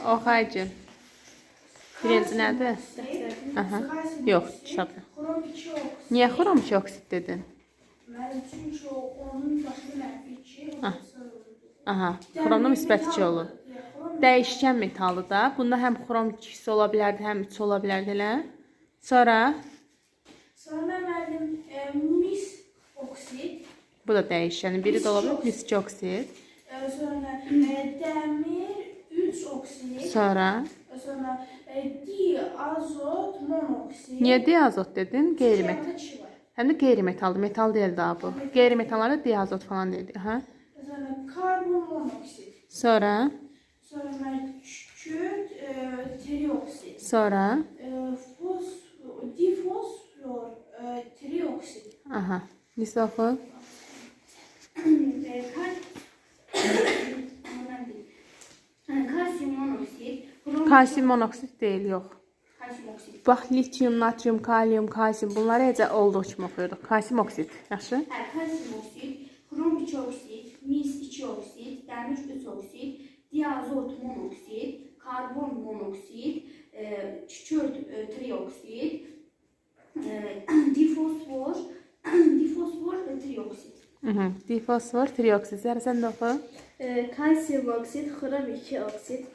Oxu Aygün. Birinci nədir? Aha. Yox, kitabda. Xrom 2 oksid. Niyə xrom 2 oksid dedin? Mənim çünki o onun başında mənfi 2. Ah. Aha, xromda müsbət 2 olur. Dəyişkən metaldır da. Bunda həm xrom 2-si ola bilərdi, həm 3 ola bilərdi elə. Sonra Sonra mən verdim mis oksid. bu da dəyişkən. Biri də ola bilər mis 2 oksid. Sonra dəmir 3 oksid. Sonra Sonra diazot monoksid. niyə diazot dedin? Qeyri-metal. Yanında çi var. Həm də qeyri-metaldır. Metal deyil daha bu. Qeyri-metallarda diazot falan deyildi. Aha. Sonra karbon monoksid. Sonra Sonra kükürt trioksid. sonra Difosfor trioksid. aha. Nisa oxu. Kalsiyum monoksid, xrom Kalsium monoksid deyil, yox. kalsiyum oksid. Bax, litium, natrium, kalium, kalsium bunları necə olduğu kimi oxuyurduq. Kalsium oksid. Yaxşı? Hə, kalsiyum oksid, xrom 2 oksid, mis 2 oksid, dəmir 3 oksid, diazot monoksid, karbon monoksid, kükürt trioksid, difosfor, difosfor trioksid. Difosfor trioksid. Zəhra sən də oxu. Kalsiyum oksid, xrom 2 oksid,